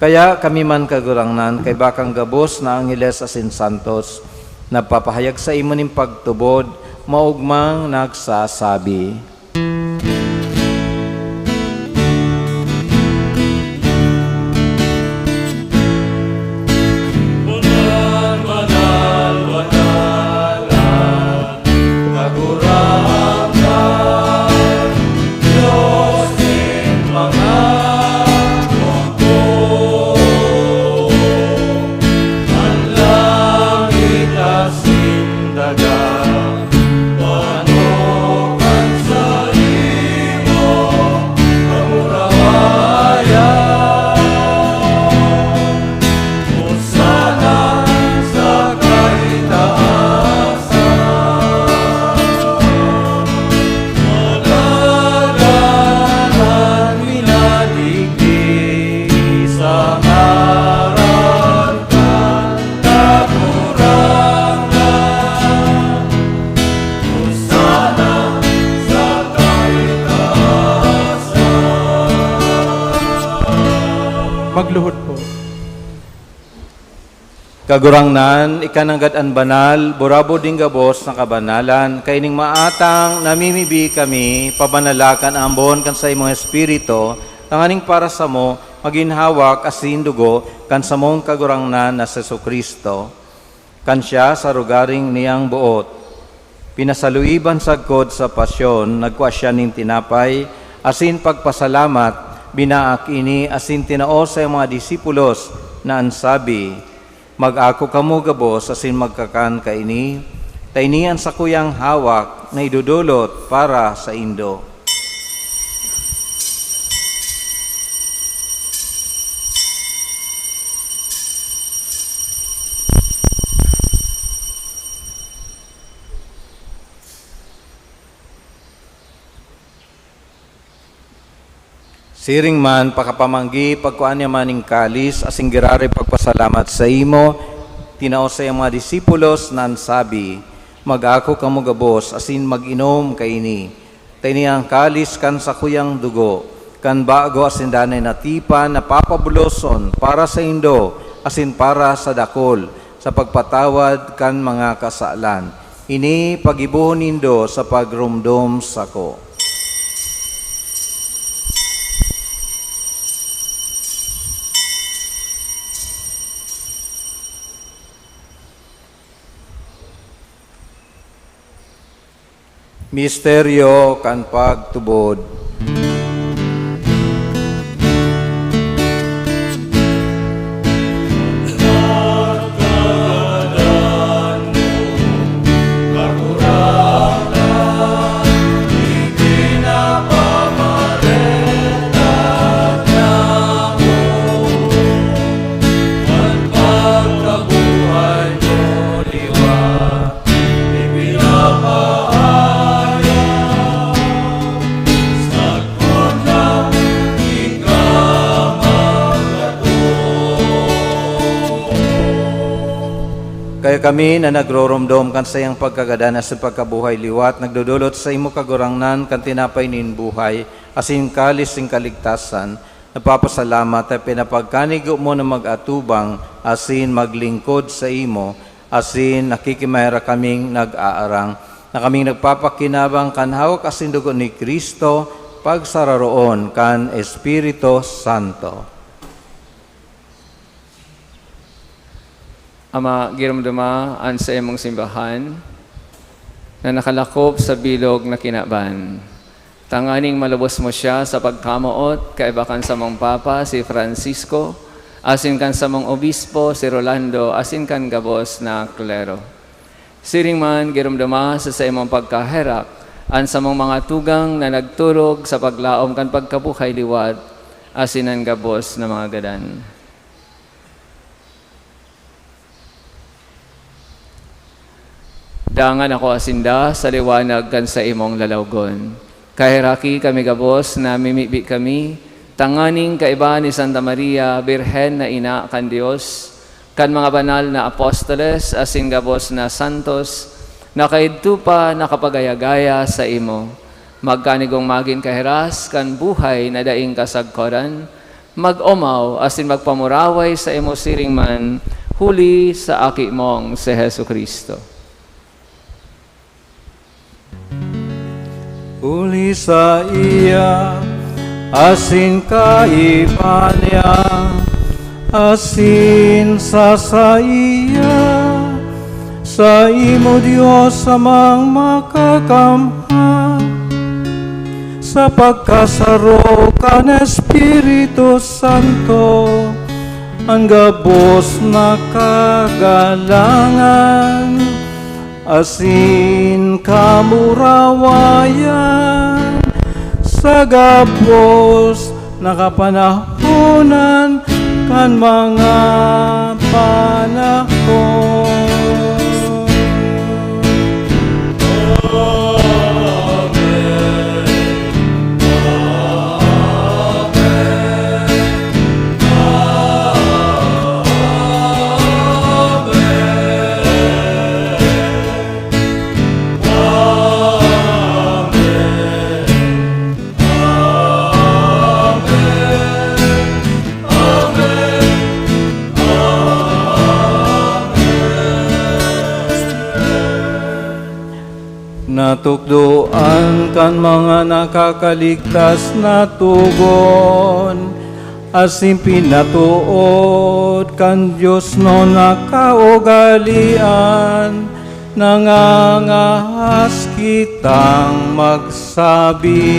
Kaya kami man, Kagurangnan, kaiba kan gabos na angheles asin santos, nagpapahayag saimo nin pagtubod, maogmang nagsasabi, Banal, banal, banal an Kagurangnan, Dios nin mga hukbo. An langit asin daga, ano kan saimo kamurawayan. Hosana sa kaitaasan. Alagad an minadigdi sa ngaran kan Kagurangnan. Hosana sa kaitaasan. Magluhod po. Kagurangnan, ika nanggad an banal, burabod nin gabos na kabanalan. Kaining maatang namimibi kami, pabanalakan an ambon kan saimong Espiritu, tanganing para samo magin hawak asin dugo kan samong Kagurangnan na si Jesu-Cristo. Kan siya sa rogaring niyang boot, pinasaluiban sagkod sa pasyon, nagkua siya nin tinapay, asin pagpasalamat, binaak ini asin tinao sa mga disipulos na an sabi, "Mag-ako kamo gabos asin magkakan kaini, ta ini an sakuyang hawak na idodolot para saindo." Siring man, pakapamanggi, pagkua niya man nin kalis asin giraray pagpasalamat saimo, tinao sa iyang mga disipulos na an sabi, "Mag-ako kamo gabos asin mag-inom kaini, ta ini an kalis kan sakuyang dugo, kan bago asin danay na tipan na papabuloson para saindo asin para sa dakul, sa pagpatawad kan mga kasalan. Ini paggibohon nindo sa pagromdom sako." Misteryo kan pagtubod. Kami na nagroromdom kan saiyang pagkagadan asin pagkabuhay liwat, nagdodolot sa imo, Kagurangnan, kan tinapay nin buhay asin kalis nin kaligtasan. Nagpapasalamat ta pinapagkanigo mo na mag-atubang asin maglingkod sa imo, asin nakikimaherak kaming nag-aarang, na kaming nagpapakinabang kan hawak asin dugo ni Cristo, pagsararoon kan Espiritu Santo. Ama, giromdoma an saimong simbahan na nakalakop sa bilog na kinaban, tanganing malubos mo siya sa pagkamoot, kaiba kan samong Papa, si Francisco, asin kan samong Obispo, si Rolando, asin kan gabos na klero. Siring man, giromdoma sa saimong pagkaherak an samong mga tugang na nagturog sa paglaom kan pagkabuhay liwat, asin an gabos na mga gadan. Dangan akoa sinda sa liwanag kan saimong lalawgon. Kaheraki kami gabos, namimibi kami, tanganing kaiba ni Santa Maria, Birhen na Ina kan Dios, kan mga banal na apostoles, asin gabos na santos, na kaidto pa nakapagaya-gaya saimo. Magkanigong magin kahiras kan buhay na daing kasagkoran, mag-omaw asin magpamuraway saimo siring man, huli sa Aki mong si Jesu-Cristo. Huli saiya, asin kaiba niya, asin sa saiya, saimo, Dios Amang Makakamhan, sa pagkasaro kan Espiritu Santo, an gabos na kagalangan asin kamurawayan sa gabos na kapanahonan kan mga panahon. Natukdoan kan mga nakakaligtas na togon, asin pinatood kan diosnon na kaugalean, nangangahas kitang magsabi.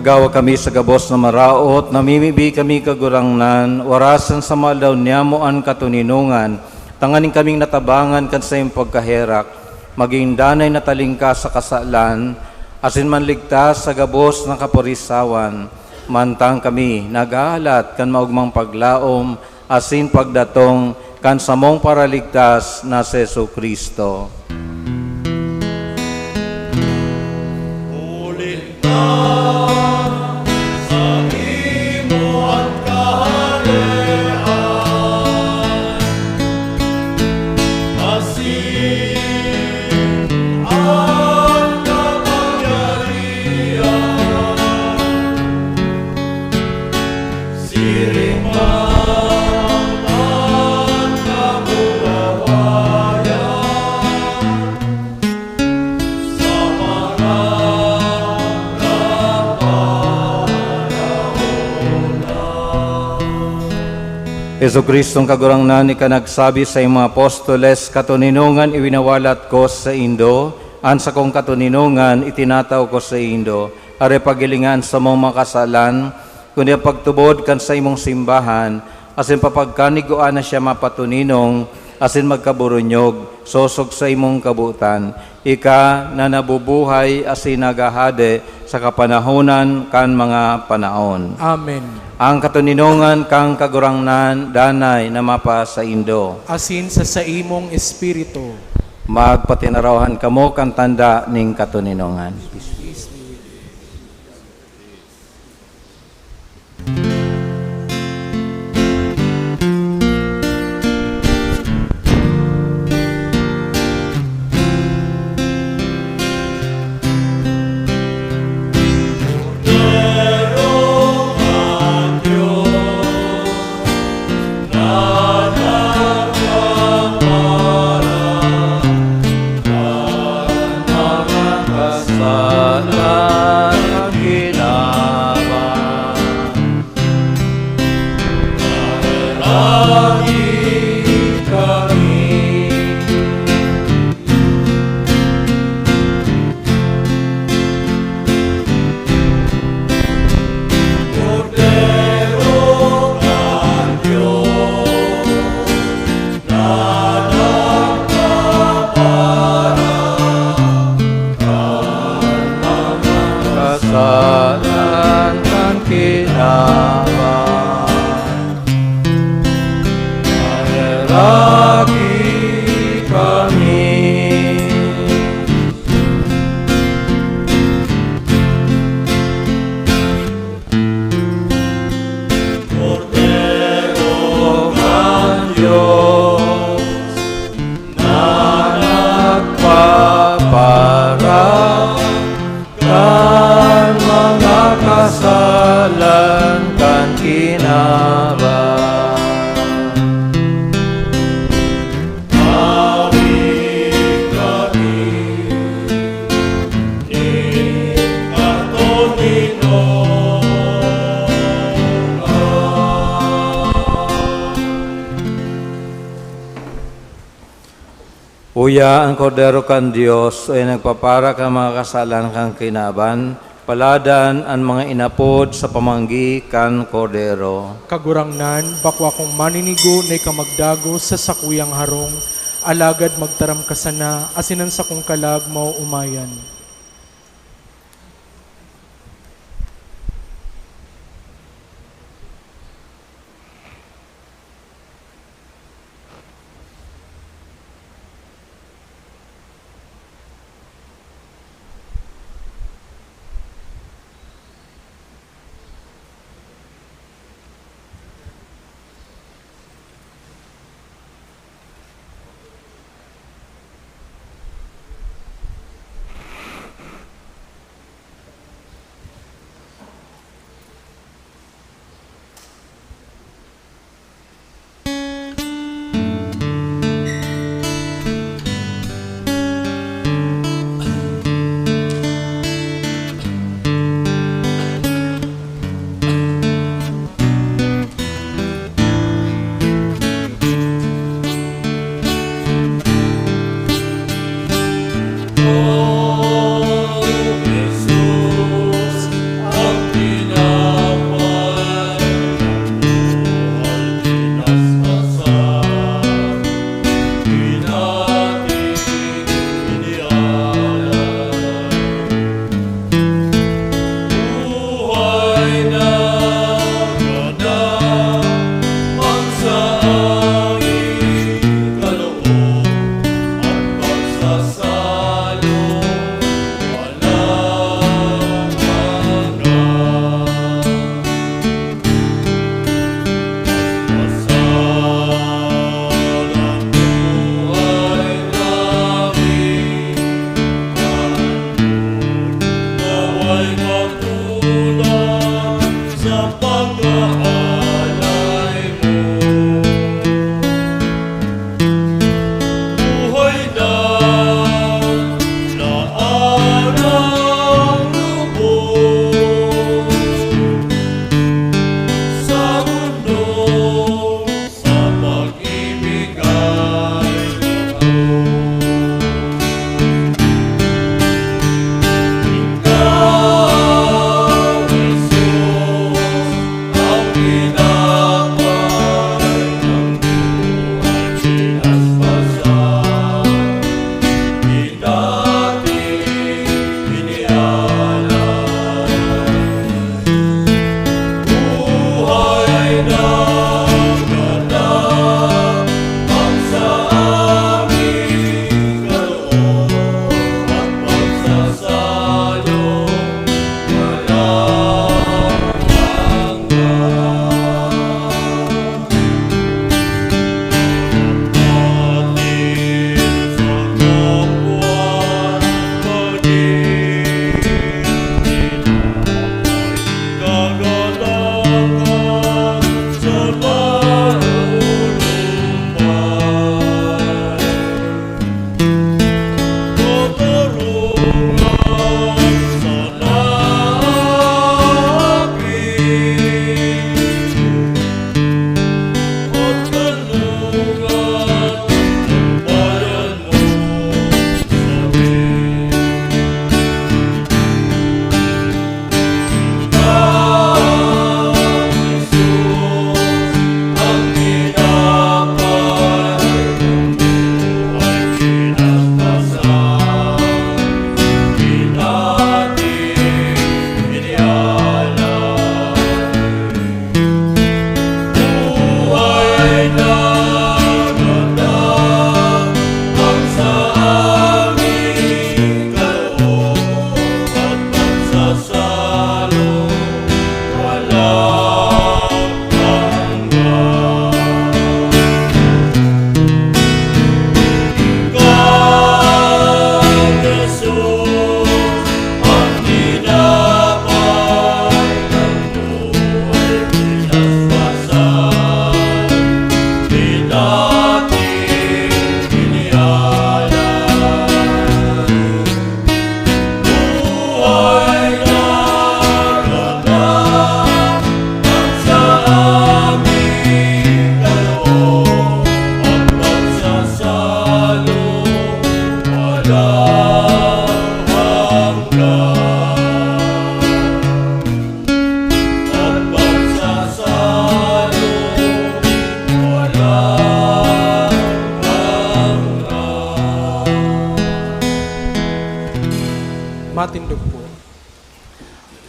Gawa kami sa gabos na maraot, namimibi kami, Kagurangnan, warasan sa mga aldaw niyamo an katoninongan, tanganing kaming natabangan kan saiyong pagkaherak, magin danay na talingkas sa kasalan, asin manligtas sa gabos na kaporisawan, mantang kami naghahalat kan maogmang paglaom asin pagdatong kan samong Paraligtas na si Jesu-Cristo. Huli na sa imo an kahalean, asin an kapangyarihan. Siring man an kabulawayan sa mga panahon na. Jesu-Cristong Kagurangnan, ika nagsabi sa imong apostoles, "Katoninongan iwinawalat ko saindo, an sakong katoninongan itinatao ko saindo." Are paghilinga an samong mga kasalan, kundi an pagtubod kan saimong simbahan, asin papagkanigua na siya mapatoninong asin magkaburunyog, sosog sa imong kabotan, ika na nabubuhay asin naghahade sa kapanahonan kan mga panaon. Amen. Ang katoninongan kan Kagurangnan danay na mapasaindo. Asin sa saimong espiritu. Magpatinarawan kamo kan tanda nin katoninongan. Kasalan kan kinaban. Maheraki kami. Kordero kan Dios na nagpaparan kan mga kasalan kan kinaban. Maheraki kami. Uya an Kordero kan Dios, uya nagpapara kan mga kasalan kan kinaban, paladan an mga inapod sa pamanggi kan Kordero. Kagurangnan, bako akong maninigo na ika magdagos sa sakuyang harong, alagad magtaram ka sana, asin an sakong kalag maoomayan.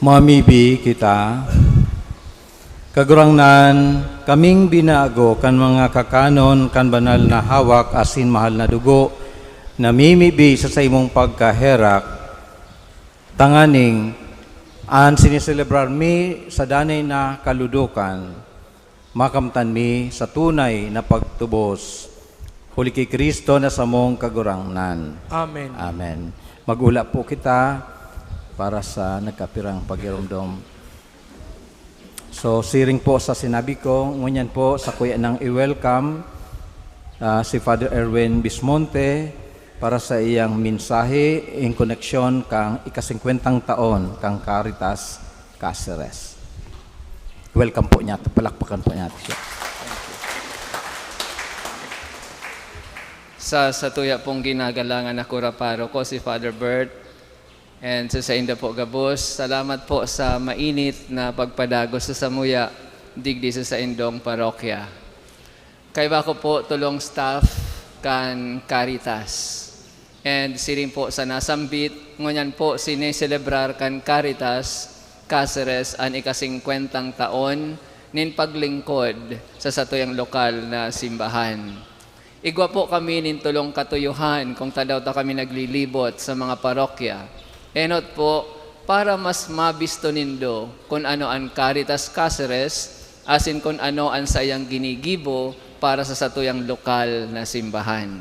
Mamibi kita. Kagurangnan, kaming binago kan mga kakanon kan banal na hawak asin mahal na dugo, namimibi sa saimong pagkaherak, tanganing an siniselebrar mi sa danay na kaludokan, makamtan mi sa tunay na pagtubos. Huli ki Cristo na samong Kagurangnan. Amen. Amen. Mag-ula po kita para sa nagkapirang pagiromdom. So, siring po sa sinabi ko, ngunyan po, sakuya nang i-welcome, ah, si Father Erwin Bismonte para sa iyang mensahe in koneksyon kan ika-singkwentang taon kan Caritas Caceres. Welcome po niya. Palakpakan po niya siya. Sa satuya pong ginagalangan na kura paroko, si Father Bert, and sa saindo po gabos, salamat po sa mainit na pagpadagos sa samuya digdi sa saindong parokya. Kaiba ko po tolong staff kan Caritas. And siring po sa nasambit, ngunyan po sineselebrar kan Caritas Caceres an ika-singkwentang taon nin paglingkod sa satuyang lokal na simbahan. Igwa po kami nin tolong katuyohan kung tadaw ta kami naglilibot sa mga parokya. Enot po, para mas mabisto nindo kun ano an Caritas Caceres asin kun ano an saiyang ginigibo para sa satuyang lokal na simbahan.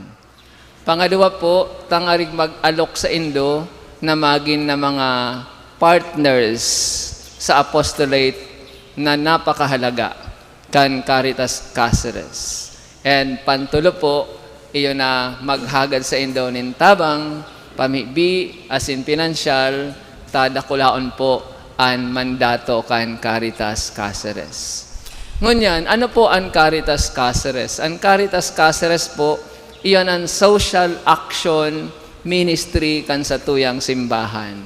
Pangaduwa po, tangarig mag-alok saindo na magin na mga partners sa apostolate na napakahalaga kan Caritas Caceres. And pantulo po, iyo na maghagad saindo nin tabang, pamibi, asin pinansyal, ta dakulaon po an mandato kan Caritas Caceres. Ngunyan, ano po an Caritas Caceres? An Caritas Caceres po, iyan an social action ministry kan satuyang simbahan.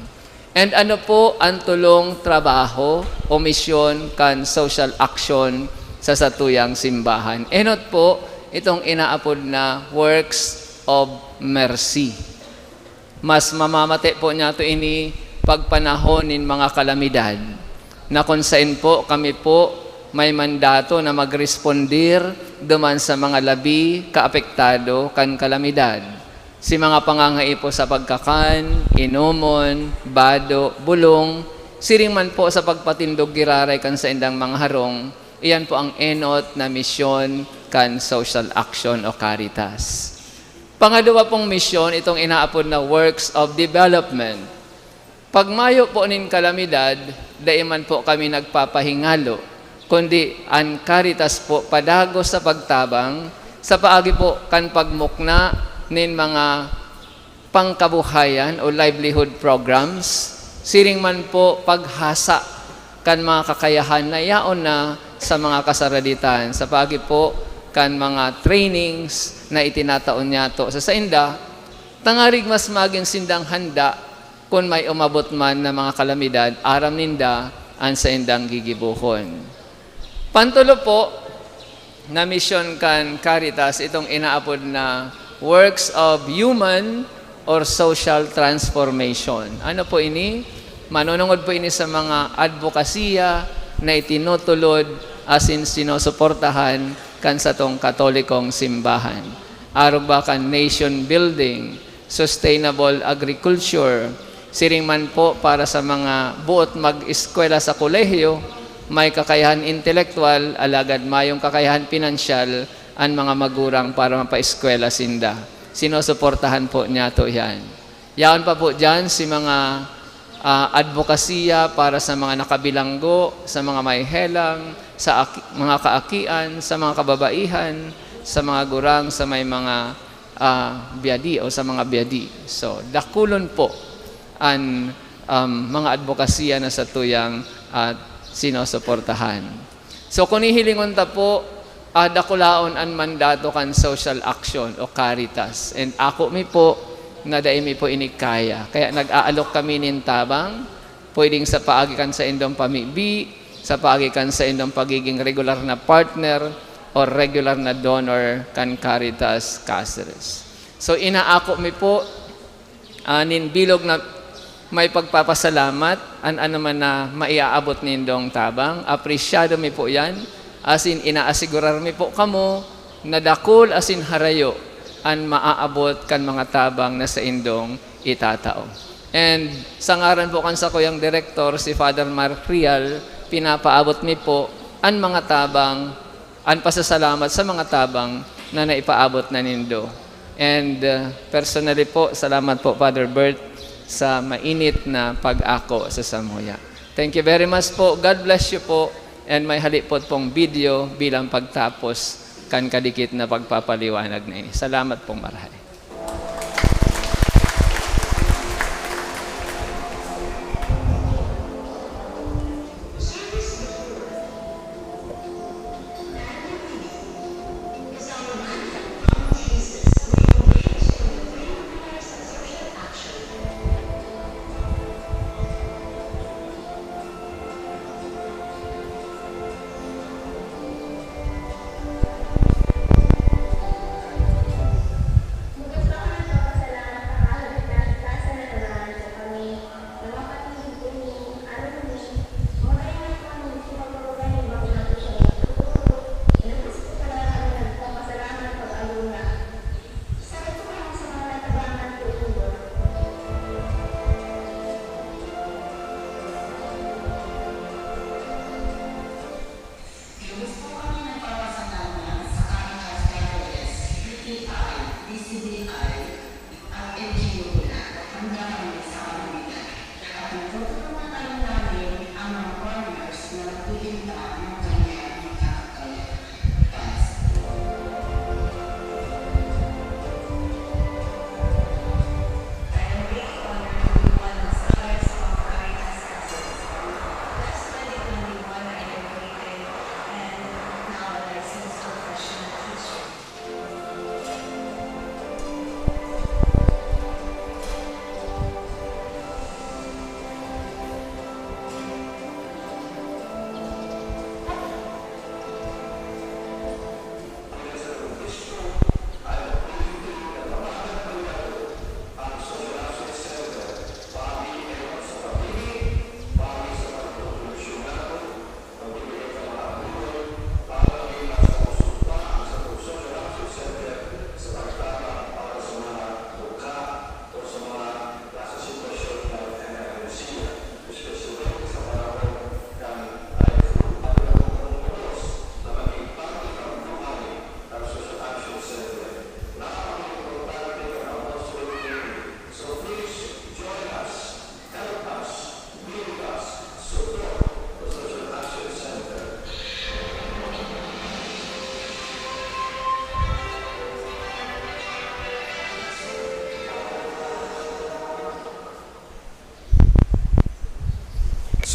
And ano po an tolong trabaho o misyon kan social action sa satuyang simbahan? Enot po itong inaapod na works of mercy. Mas mamamate po niyato ini pagpanahon nin mga kalamidad, na kun saen po kami po may mandato na magrespondir duman sa mga labi kaapektado kan kalamidad. Si mga pangangaipo sa pagkakan, inomon, bado, bulong, siring man po sa pagpatindog giraray kan saindang mga harong, iyan po ang enot na misyon kan social action o Caritas. Pangaduwa pong misyon, itong inaapod na works of development. Pag mayo po nin kalamidad, dai man po kami nagpapahingalo, kundi an Caritas po padagos sa pagtabang sa paagi po kan pagmukna nin mga pangkabuhayan o livelihood programs, siring man po paghasa kan mga kakayahan na yaon na sa mga kasaraditan, sa paagi po kan mga trainings na itinatao niyato sa sainda, tangarig mas magin sindang handa kun may umabot man na mga kalamidad, aram ninda an saindang gigibohon. Pantulo po na misyon kan Caritas, itong inaapod na works of human or social transformation. Ano po ini? Manunungod po ini sa mga adbokasiya na itinutulod asin sinusuportahan kan satong Katolikong simbahan. Arog ba kan nation building, sustainable agriculture, siring man po para sa mga buot mag-eskwela sa kolehiyo, may kakayahan intelektuwal, alagad mayong kakayahan pinansyal an mga magurang para mapaeskwela sinda. Sinusuportahan po niyato yan. Yaon pa po dyan si mga ah, adbokasiya para sa mga nakabilanggo, sa mga may helang, sa aki- mga kaakian, sa mga kababaihan, sa mga gurang, sa may mga ah, biyadi o sa mga biyadi. So, dakulon po an um, mga adbokasiya na satuyang ah, sinusuportahan. So, kung hihilingon ta po, ah, dakulaon an mandato kan social action o Caritas. And ako mi po, na dai mi po ini kaya. Kaya nag-aalok kami nin tabang, pwedeng sa paagi kan saindong pamibi, sa paagi kan saindong pagiging regular na partner, or regular na donor kan Caritas Caceres. So, inaako mi po ah, nin bilog na May pagpapasalamat an anoman na maiaabot nindong tabang. Apresyado mi po yan. Asin inaasigurar mi po kamo na dakul asin harayo an maaabot kan mga tabang na saindong itatao. And sa ngaran po kan sakuyang direktor, si Father Mark Rial, pinapaabot mi po an mga tabang, an pasasalamat sa mga tabang na naipaabot na nindo. And, uh, personally po, salamat po, Father Bert, sa mainit na pag-ako sa samuya. Thank you very much po. God bless you po. And may halipot pong video bilang pagtapos kan kadikit na pagpapaliwanag na ini. Salamat pong marahay. Lubos po kami nagpapasalamat sa Caritas Gatherers, B T I, D C D I, at N G O na handa kami sa pamimigay. At nagtutulungan kayo namin ang mga partners na nagtitinda ng kanilang mga kakakayahan. Thanks.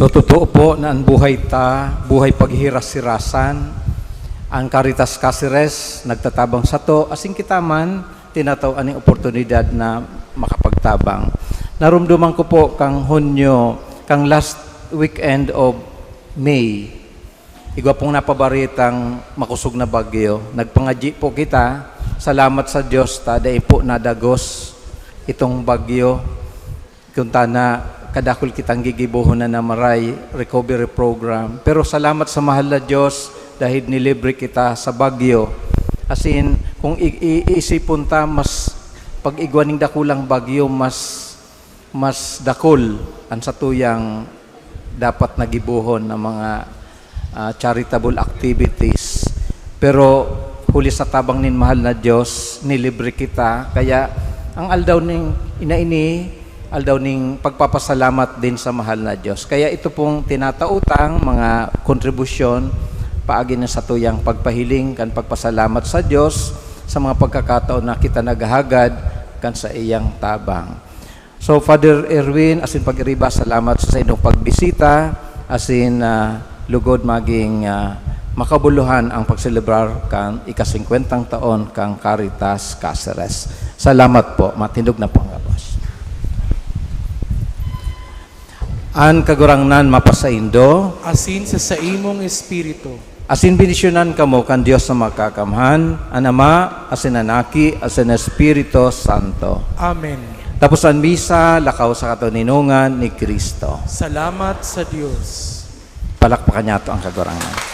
So, totoo po na an buhay ta, buhay paghiras-hirasan. An Caritas Caceres nagtatabang sato, asin kita man tinatao ning oportunidad na makapagtabang. Naromdoman ko po kang Hunyo, kang last weekend of May, igwa pong napabaritang makosog na bagyo. Nagpangadyi po kita. Salamat sa Diyos ta dai po nadagos itong bagyo. Kuntana, kadakul kitang gigibohon na maray recovery program. Pero salamat sa mahal na Diyos dahil nilibre kita sa bagyo. As in, kung i-, iisipon ta, mas pag-igwa ning dakulang bagyo, mas, mas dakul ang satuyang dapat na gibohon na mga, ah, charitable activities. Pero huli sa tabang nin mahal na Diyos, nilibre kita. Kaya ang aldaw ning ina ini, aldaw ning pagpapasalamat din sa mahal na Diyos. Kaya ito pong tinataotang mga kontribusyon, paagi na satuyang pagpahiling kan pagpasalamat sa Diyos sa mga pagkakataon na kita naghahagad kan sa iyang tabang. So, Father Erwin, asin pag-iriba, salamat sa saindong pagbisita, asin, ah, lugod maging, ah, makabuluhan ang pagselebrar kan ika-singkwentang taon kan Caritas Caceres. Salamat po. Matindog na po ang gabos. An Kagurangnan mapasaindo. Asin sa saimong espiritu. Asin bendisyonan kamo kan Dios na Makakamhan, an Ama, asin an Aki, asin an Espiritu Santo. Amen. Tapos an misa, lakaw sa katoninongan ni Cristo. Salamat sa Diyos. Palakpakan niyato ang Kagurangnan.